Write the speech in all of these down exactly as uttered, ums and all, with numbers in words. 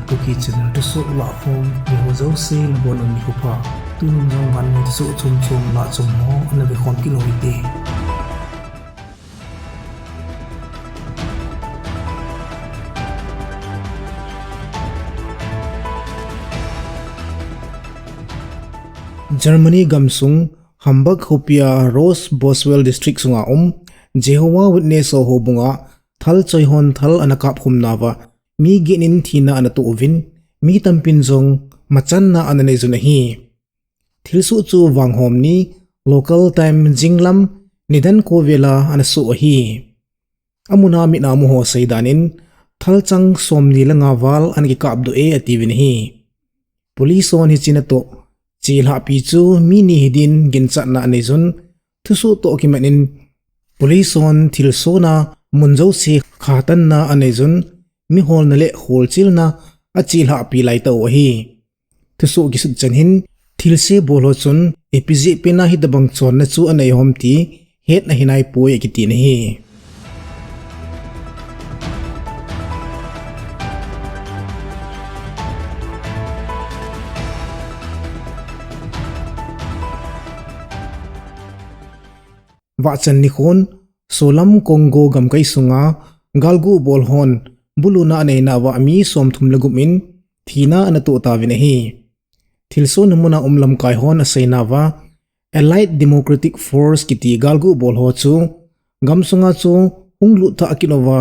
Kuki channel thusoh lahkhom mi ho jouse nabonun nikho pha. Tunin jong vannoi thusoh chom chom lah chom ho ana vekhom kit u hite. Germany gamsung Hamburg khopia Rohrboswell District sunga um Jehovah Witness ho houbunga thal choihon thal ana kapkhum nauva mi get in thina ana toh uvin, mi tampin jong machanna ana neiyun ahi. Thilsoh chu vanghom ni local time jinglam nidan ko vela ana soh ahi. Amuna mit a mu ho seidan in, thalchang somni le nga val ana kikapdoh e atiuvin ahi. Police hon hiche natoh chelhahpi chu mi ni hidin ginchatna aneiyun, thusoh toh kimat in police hon thilsohna mun jouse khatanna aneiyun, miholna le holchilna achelhahpi laitah u ahi. Thusoh kisut chan hin, thilse bol ho chun ipi jeh pena hitobang chonna chu anei uham ti hetna ahinaipoi akiti ahi. Vahchan nikhon, solam Congo gamkai sunga galguh bol hon buluna aneinauva mi somthum le gup in thina ana toh tauvin ahi. Thilsohna muna um lamkai hon aseinauva, Allied Democratic Force kiti galguh bol ho chu gamsunga chu hung lut thah kit uva,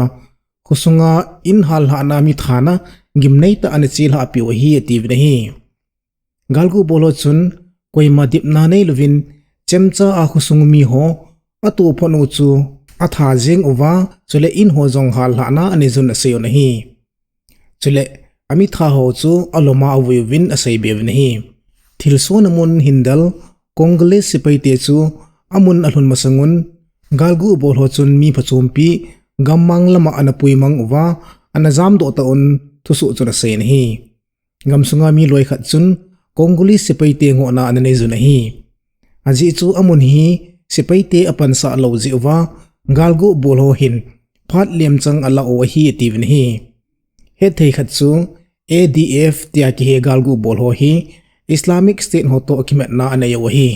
khosunga in hallhahna mi thana gimneitah ana chelhahpiu ahi atiuvin ahi. Galguh bol ho chun koima dipna neilouvin chemcha a khosung miho atohphot u chu atha jeng uva, chule in ho jong hallhahna aneiyun aseiyun ahi. Chule amitha ho chu aloma avui uvin aseibe uvin ahi. Thilsohna mun hindel Congolese sepaite chu amun alhun masangun, galguh bol ho chun mi phachompi gammang lama ana puimang uva, ana jamdoh tah un thusoh chun aseiyin ahi. Gamsunga mi loikhat chun Congolese sepaite ngohna ana neiyun ahi. Ajeh chu amun hi sepaite apansah lou jeh uva, galguh bol ho hin phat lemchang alah u ahi atiuvin ahi. Hetthei khat chu A D F tia kihe galguh bol ho hi Islamic State ho toh kimatna anei u ahi.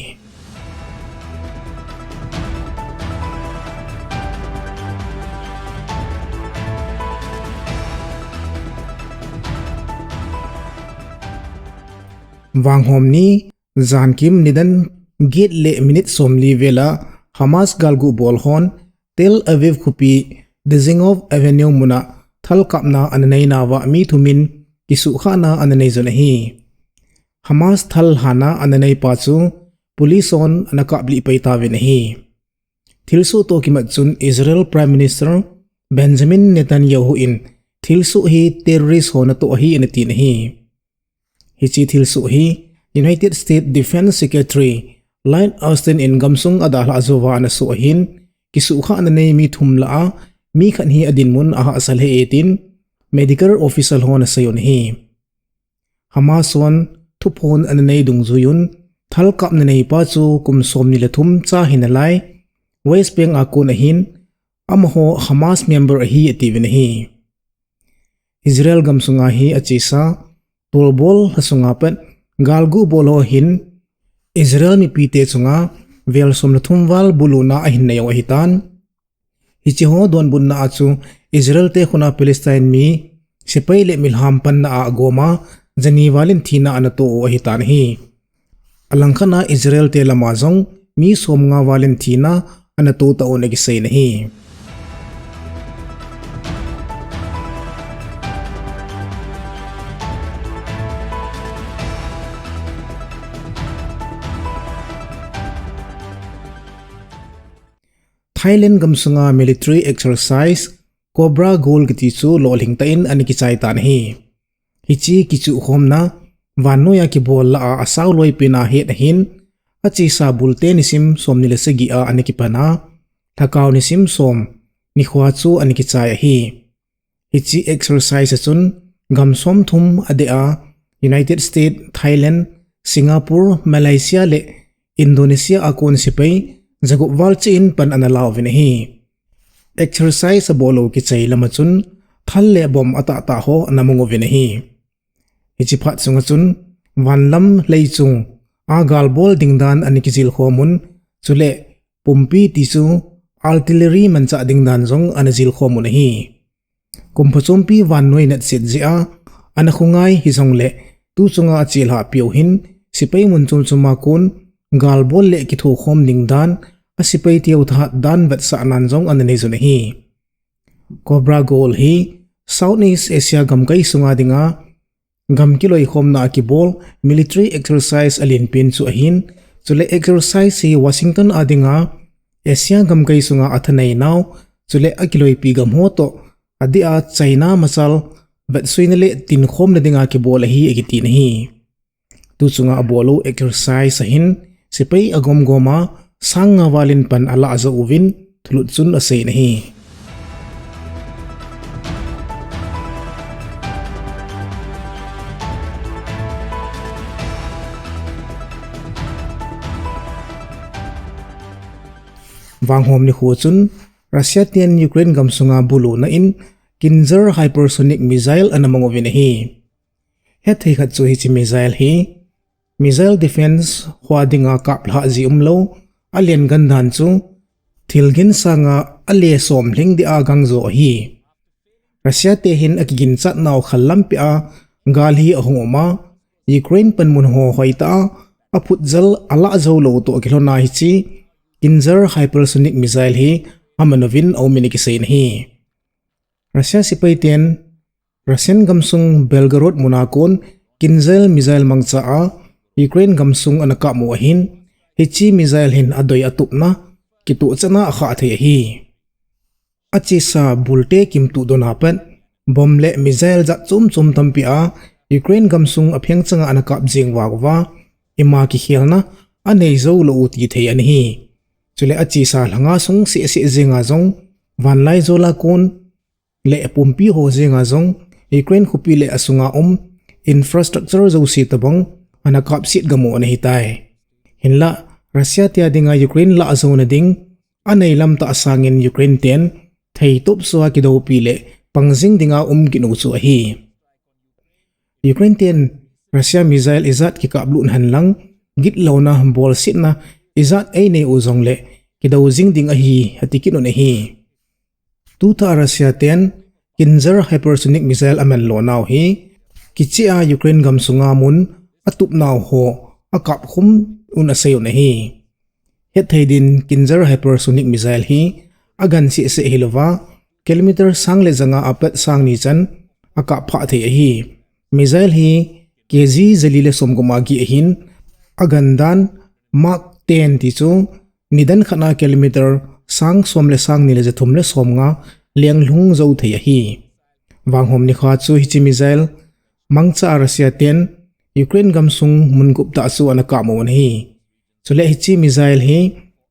Vanghom ni, jankim nidan get le minute somli vela Hamas galguh bol hon Tel Aviv khopi Dizengoff Avenue muna thalkapna ana neinauva mi thum in kisuhkhahna ana neiyun ahi. Hamas thal hana ana neipa chu police hon ana kaplih pai tauvin ahi. Thilsoh toh kimat chun Israel Prime Minister Benjamin Netanyahu in thilsoh hi terrorist ho natoh ahi anatin ahi. Hiche thilsoh hi United States Defense Secretary Lloyd Austin in gamsung adalhah jouva anasoh ahin, kisuhkhahna nei mi thum lah a mi khat hi adinmun ahahsa lheh e tin medical official hon aseiyun ahi. Hamas hon thuphon ana nei dungjuiyun, thalkapna neipa chu kum somni le thum cha hinalai, West Bank a kon ahin, amaho Hamas member ahi atiuvin ahi. Israel gamsunga hi achesa tolbol lha sunga pat galguh bol ho hin Israel mipite chunga vel som le thum val buluna ahin neiyu ahitan. Hiche ho donbutna a chu Israel te khuna Palestine mi sepai le milham panna a agoma jani val in thina anatoh u ahitan ahi. Alangkhat a Israel te lama jong mi somnga val in thina anatoh tah un akiseiyin ahi. Thailand gamsunga military exercise Cobra Gold kiti chu lolhing tah in ana kichai tan ahi. Hiche kichuhkhomna vannoiya kibol lah a asao loipen a het ahin, achesa bulte nisim somni le sagi a ana kipan a, lhakao nisim som nikhoa chu ana kichai ahi. Hiche exercise a chun gam somthum adeh a, United States, Thailand, Singapore, Malaysia le Indonesia a kon sepai jagup val cheh in pan ana lauvin ahi. Exercise abol u kichai lama chun thal le bomb atahtah ho ana manguvin ahi. Hiche phat sunga chun vanlam lei chung a galbol ding dan ana kijil khom un, chule pumpi ti chu artillery manchah ding dan jong ana jil khom un ahi. Kum pha chompi vannoi natset jeh a ana khongai hijongle, tu chunga achelhah piu hin sepai mun chom chom a kon galbol le kithokhom ding dan, a sepai teu thahat dan vetsah nan jong ana nei jun ahi. Cobra Gold hi Southeast Asia gamkai sunga dinga gam kiloikhomna a kibol military exercise alenpen chu ahin, chule exercise hi Washington a dinga Asia gamkai sunga athanei nau, chule akiloipi gam ho toh adeh a China machal vetsuina le tinkhomna dinga kibol ahi akitin ahi. Tu chunga abol u exercise ahin, sepai agomgom a sang nga val in pan alah jou uvin thulut chun aseiyin ahi. Vanghom nikho chun Russia ten Ukraine gamsunga buluna in Kinzhal hypersonic missile ana mang uvin ahi. Hethei khat chu hiche missile hi missile defense hoa dinga kaplhah ji umlou, alen gan dan chu thilgin sanga ale somlhing dia gangjo ahi. Russia te hin akiginchat nau khal lampi a gal hi ahung um a, Ukraine panmun ho hoitah a aphutjal alah jou lou toh kilhona hiche Kinzhal hypersonic missile hi aman uvin aumin akiseiyin ahi. Russia sepai ten Russian gamsung Belgorod muna kon Kinzhal missile mangcha a Ukraine gamsung ana kap u ahin, hiche missile hin adoi atupna kituh chana akhah thei ahi. Achesa bulte kimtuh dona pat bomb le missile jat chom chom tampi a Ukraine gamsung apheng changa ana kap jeng vang uva, ima kikhelna anei jou lou u ti thei ana hi. Chule achesa lhanga sung seh seh jenga jong, vanlaijol a kon le pumpi ho jenga jong, Ukraine khopi le asunga um infrastructure jouse tobang ana kapset gam u ana hitai. Hinlah, Russia te a dinga Ukraine lah jouna ding anei lam tah sangin Ukraine ten theitop sua kidoupi le pangjing dinga um kit u chu ahi. Ukraine ten Russia missile ijat kikaplut hen lang, gitlouna bolsetna ijat einei u jongle kidou jing ding ahi, ati kit un ahi. Tuthah Russia ten Kinzhal hypersonic missile aman lonau hi, kicheh a Ukraine gamsunga mun atupnau ho akapkhum un asei un ahi. Hetthei din Kinzhal hypersonic missile hi agan seh seh hilouva, kilometer sang le janga apat sang ni chan akap phah thei ahi. Missile hi K G jali le somgup a gih ahin, agan dan Mach ten ti chu nidan khat a kilometer sang som le sang ni le jathum le somnga lenglhung jou thei ahi. Vanghom nikho chu hiche missile mangcha a Russia ten Ukraine gamsung mun gup tah chu ana kap u ahi. Chule hiche missile hi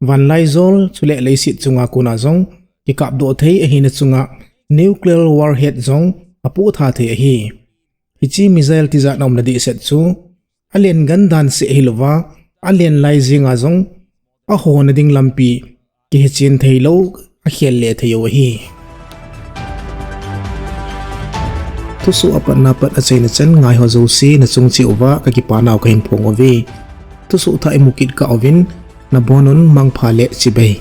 vanlaijol chule leiset chunga kona jong kikapdoh thei ahina chunga nuclear warhead jong apoh tha thei ahi. Hiche missile tijat a umna dehset chu alen gan dan seh hilouva, alen lai jenga jong ahona ding lampi kihechen theilou, akhel le thei u ahi. Thusoh apatna pat achaina chan ngaiho jouse nachung cheh uva kakipanau kahin phong uve. Thusoh thah imu kit kah uvin, nabonun mangpha le chibai.